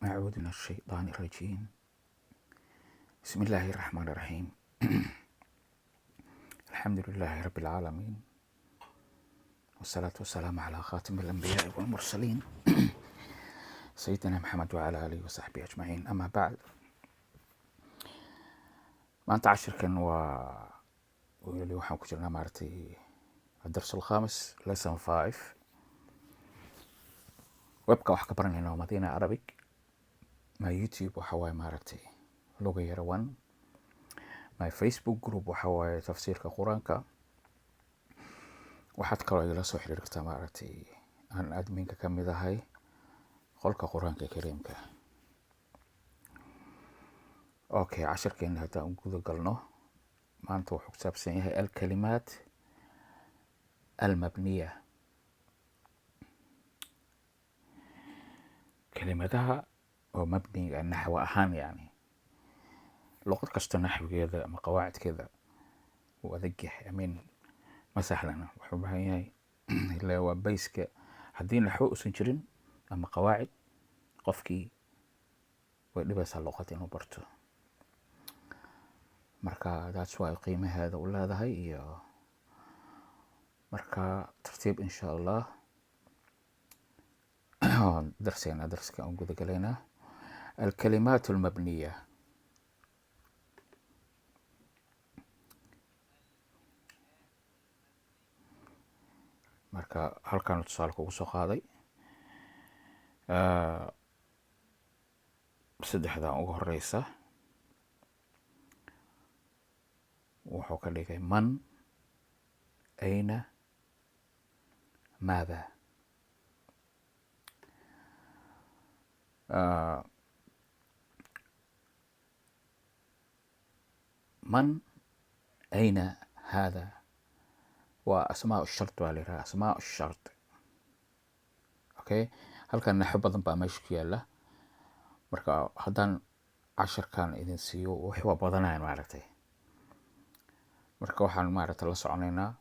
أعوذ من الشيطان الرجيم. بسم الله الرحمن الرحيم. الحمد لله رب العالمين، والصلاة والسلام على خاتم الأنبياء والمرسلين سيدنا محمد وعلى آله وصحبه أجمعين. أما بعد، maanta cashirkan waa weli waxaan ku jirnaa maaragtay الدرس الخامس، lesson 5. Webka wax ka baranayna waa Madina Arabic. My YouTube waxa waaye maaragtay Luga Yara One. My Facebook group waxa waaye Tafsiirka Qur-aanka. Waxaad kaloo igala soo xiriiri kartaa maaragtay aan adminka ka mid ahay Qolka Qur-aanka Kariimka. Okay, cashirkeena haddaan guda galno, maanta wuxuu ku saabsan yahay الكلمات المبنية، kelimadaha oo mabniga naxwo ahaan. Yani luqad kasta naxwigeeda ama qawaacidkeeda wuu adag yahay, I mean, ma sahlana. Wuxuu u baahan yahay ilaa waa bayska. Haddii naxwo uusan jirin ama qawaacid, qofkii way dhibaysaa luqad inuu barto. Marka that's why qiimaheeda u leedahay. Iyo marka tartiib, insha Allah, darsigeena darsiga aan guda galaynaa الكلمات المبنية. Marka halkaan tusaale kugu soo qaaday saddexdan ugu horeysa, wuxuu ka dhigay من، أين، ماذا. من، أين، هذا waa أسماء الشرط baa la yidhaha، أسماء الشرط. Okay, halkan naxo badan baa meesha ku yaala. Marka haddaan cashirkan idin siiyo, wax waa badanayan maaragtay. Marka waxaan maaragtay la soconaynaa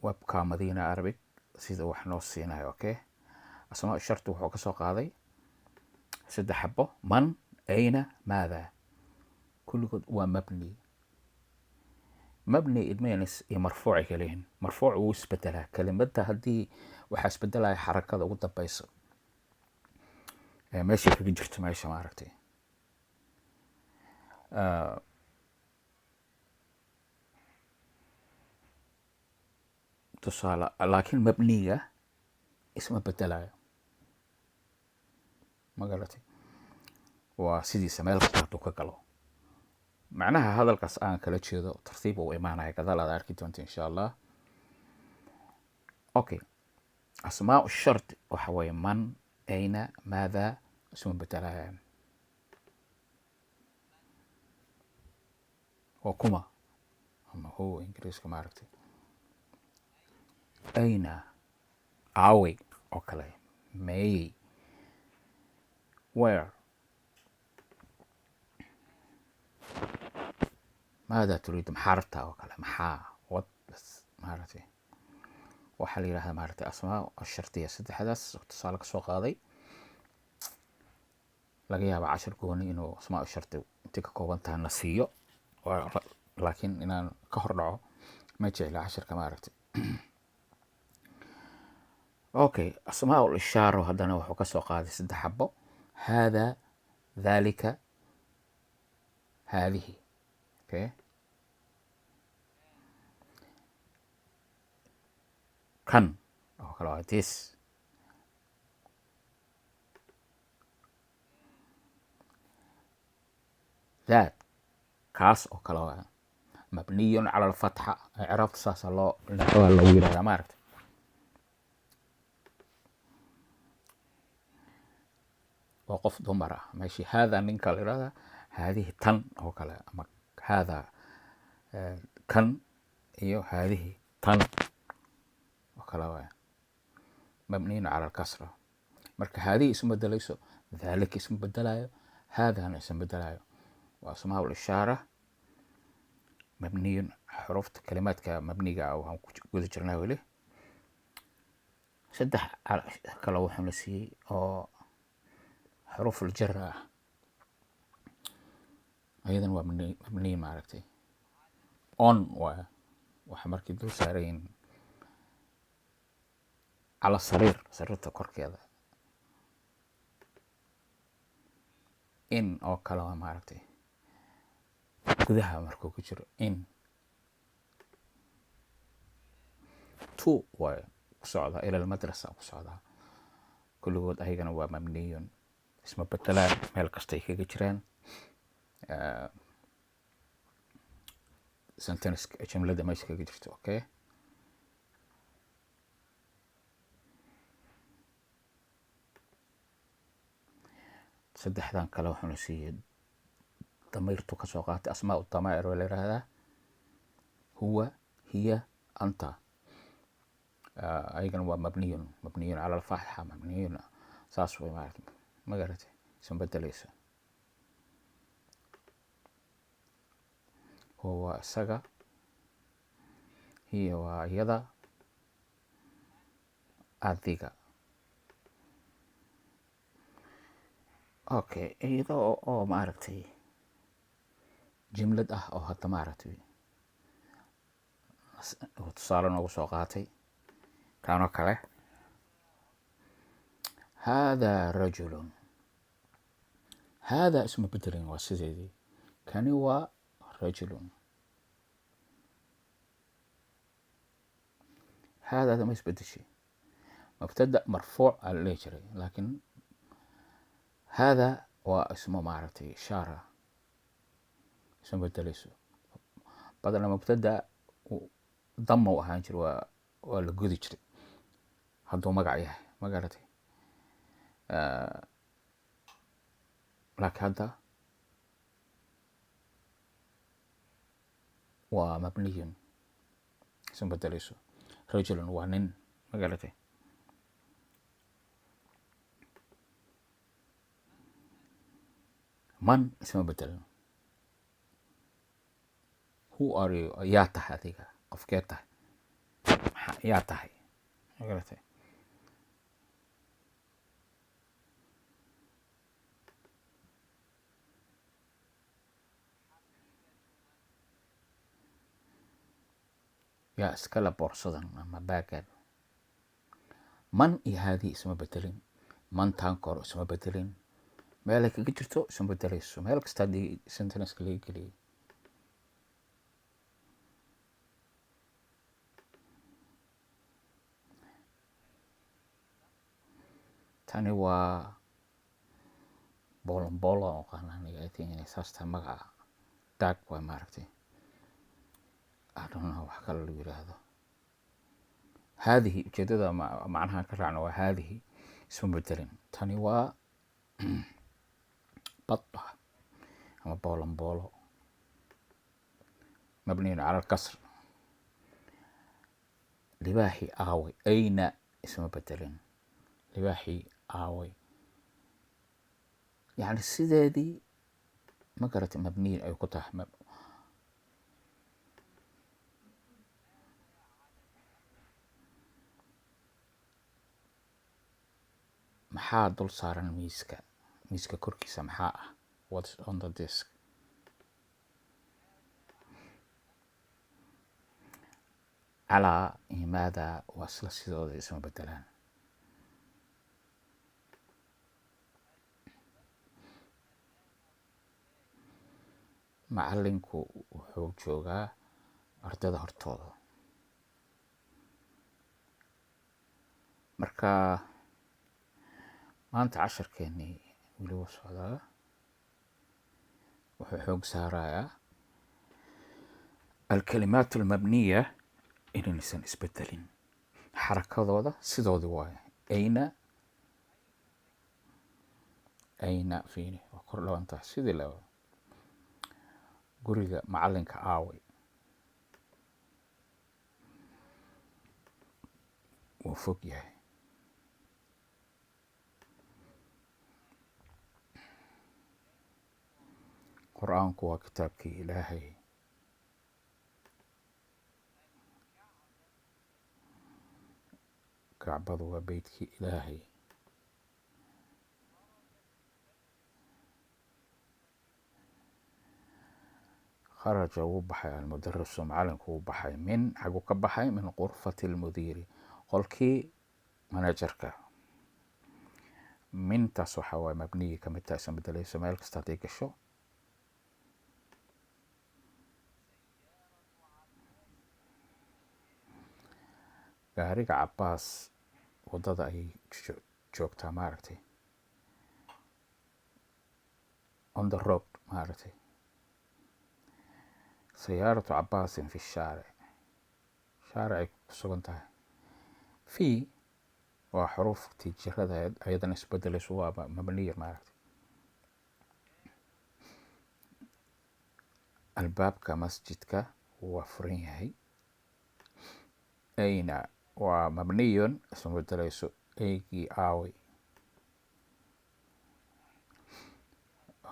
webka Madina Arabic sida wax noo siinayo. Okay, أسماء الشرط wuxuu ka soo qaaday saddex xabo: من، أين، ماذا. Kulligood waa mabni. Mabni, it means iyo marfuuc ay kala yihiin. Marfuuc wuu isbedelaa kelimadda, haddii waxaa isbedelaya xarakada ugu dambeyso ee meesha kaga jirto meesha maaragtay. Tusaale, laakiin mabniga isma bedelayo, ma garatay? Waa sidiisa meel kasta hadduu ka galo. Macnaha hadalkaas aan kala jeedo tartiib uu imaanaya, gadaal aad arki doonta, insha Allah. Okay, أسماء الشرط waxa weeye من، أين، ماذا, isma bedelayaan. Waa kuma ama who Ingiriiska maaragtay. أين, aaway oo kale, meeyey, where. ماذا تريد, maxaa rabtaa oo kale, maxaa, what bas maaragtay. Waxaa la yidhahdaa maaragtay أسماء الشرطية. Saddexdaas tusaale ka soo qaaday. Laga yaaba cashir gooni inuu أسماء الشرط intay ka kooban tahay na siiyo, laakiin inaan ka hor dhaco ma jecla cashirka maaragtay. Okay, أسماء الإشارة haddana wuxuu ka soo qaaday saddex xabo: هذا، ذلك، هذه. Okay, kan oo kale waa this. That, kaas oo kale waa مبني على الفتحة. Icraabta saasa loo naxwaha loogu yidhahdaa maaragtay. Waa qof dumar ah meeshii هذا ninka la yidhahdaa, هذه tan oo kale, ama هذا kan iyo هذه tan oo kale waay. مبني على الكسرة. Marka هذه isma bedelayso, ذلك isma bedelayo, هذا na isma bedelayo. Waa أسماء الإشارة مبني. Xuruufta kalimaadka mabniga ah waxaan ku guda jirnaa weli. Saddex kale wuxuuna siiyey oo xuruuf aljar ah, ayadan waa mabniy, maaragtay, on waa waxa markii dul saarayin cala sariir, sariirta korkeeda. In oo kale waa, maaragtay, gudaha markuu ku jiro. In to waay ku socdaa, ila almadrasa ku socdaa. Kulligood ayagana waa mabniyun, isma bedelaan meel kastay kaga jiraan sentence, jumlada meesha kaga jirto. Okay, saddexdan kale wuxuuna siiyey damiirtu kasoo qaatay, asmaa damaa'ir waa la yihahdaa: huwa, hiya, anta. Ayagana waa mabniyun, mabniyun cala alfatxa, mabniyun saas way, maarata, ma garatay? Isma bedelayso. Huwa waa isaga, hiya waa iyada, adiga. Okay, iyada oo maaragtay jimlad ah oo hadda, maaragtay, tusaale noogu soo qaatay kaanoo kale: hada rajulun. Hada isma bedelin, waa sideedii. Kani waa rajulun. Haadaada ma isbedeshay? Mubtada marfuuc aa la dhihi jiray, laakiin hada waa ismo, maaragtay, ishaara, isma bedeleyso. Badana mubtada dama u ahaan jira, waa la gudi jiray hadduu magac yahay, ma garatay? Laakiin hadda waa mabniyun, isma bedeleyso. Rajulun waa nin, ma garatay? Man isma bedelin. Who are you? Yaa tahay adiga? Qofkee tahay? Yaa tahay? Ma garatay? Yaa iskale boorsadan ama baagan? Man iyo haadii isma bedelin. Mantaan kor isma bedelin, meelay kaga jirto isma bedeleyso, meel kasta haddii sentenceka laga geliyay. Tani waa bolonbolo aan aqaana aniga. I think inay saas tahay magaca. Dag waay, maaragtay. I don't know wax kale lagu yiraahdo. Haadihi ujeedada macnaha ka raacno waa haadihi isma bedelin. Tani waa badda ama bolonbolo, mabniyun cala alkasr. Libaaxii aaway? Ayna isma bedelin. Libaaxii aaway? Yani sideedii, ma garatay? Mabniyin ay ku tahay. Maxaa dul saaran miiska? Miiska korkiisa maxaa ah? What's on the desk? Calaa iyo maada waa isla sidooda, isma bedelaan. Macalinku wuxuu joogaa ardayda hortooda. Marka maanta casharkeenii weli wuu socdaa. Wuxuu xoog saarayaa alkalimaat almabniya inaysan isbedelin xarakadooda, sidoodii waaye. Ayna, ayna fiini waa kor dhawantaha sidii laba. Guriga macalinka aaway? Wuu fog yahay. Qur-aanku waa kitaabkii Ilaahay. Kacbadu waa beytkii Ilaahay. Kharaja wuu baxay, almudarisu macalinku wuu baxay, min xaguu ka baxay? Min qurfati lmudiiri, qolkii manajerka. Mintaas waxa waaye mabniyii kamid tahay, isma bedelayso meel kasta hadday gasho. Gaariga Cabaas wadada ayay joogtaa, maaragtay, on the road, maaragtay. Sayaaratu Cabaasin fi shaaric, shaaricay ku sugan tahay. Fi waa xuruuftii jirada, ayadana isbedelayso, waa mabniya, maaragtay. Albaabka masjidka waa furan yahay. Ayna waa mabniyun, isma bedelayso. Eygii aaway?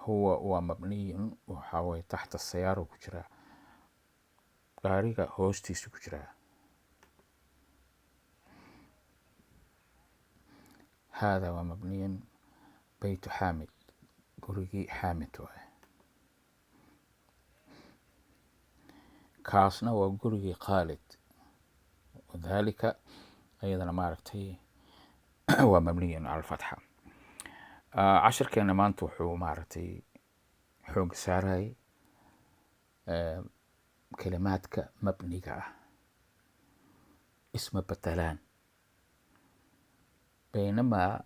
Huwa waa mabniyun, waxaa waye taxta sayaaro ku jiraa, gaariga hoostiisa ku jiraa. Hada waa mabniyun, beytu Xaamid, gurigii Xaamid waaye. Kaasna waa gurigii Khaalid. Wadhalika ayadana, maaragtay, waa mabniyun cala alfatxa. Cashirkeena maanta wuxuu, maaragtay, xooga saarayay kelimaadka mabniga ah isma bedelaan, baynamaa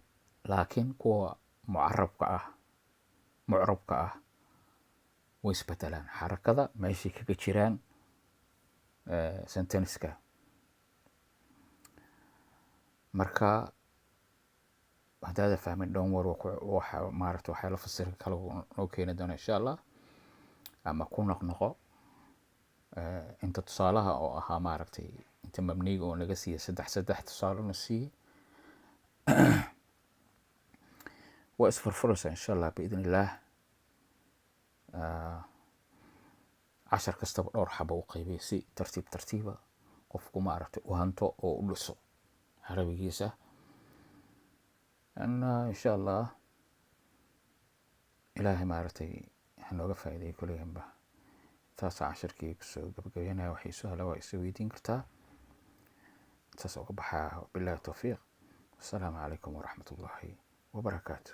laakiin kuwa mucarabka ah, mucrabka ah, way isbedelaan xarakada meeshay kaga jiraan sentenska. Marka haddaada fahmin, don't worry, waxa, maaragta, waxaa la fasiri kale noo keeni doona insha Allah, ama ku noqnoqo inta tusaalaha oo ahaa, maaragtay, inta mabniga oo naga siiya saddex saddex tusaale na siiyey, waa isfurfuraysaa insha Allah biidn illaah. Cashar kastaba dhowr xabo u qaybiyay si tartiib tartiiba qofku, maaragtay, u hanto oo u dhiso carabigiisa. Insha Allah Ilaahay, maaragtay, hanooga faa'iideeyo kulliganba. Taasaa cashirkii kusoo gabagabeynaya. Waxay su-aala waa isoo weydiin kartaa. Intaas uga baxaa. Wabillahi towfiiq. Wasalaamu calaykum waraxmat ullaahi wabarakaatu.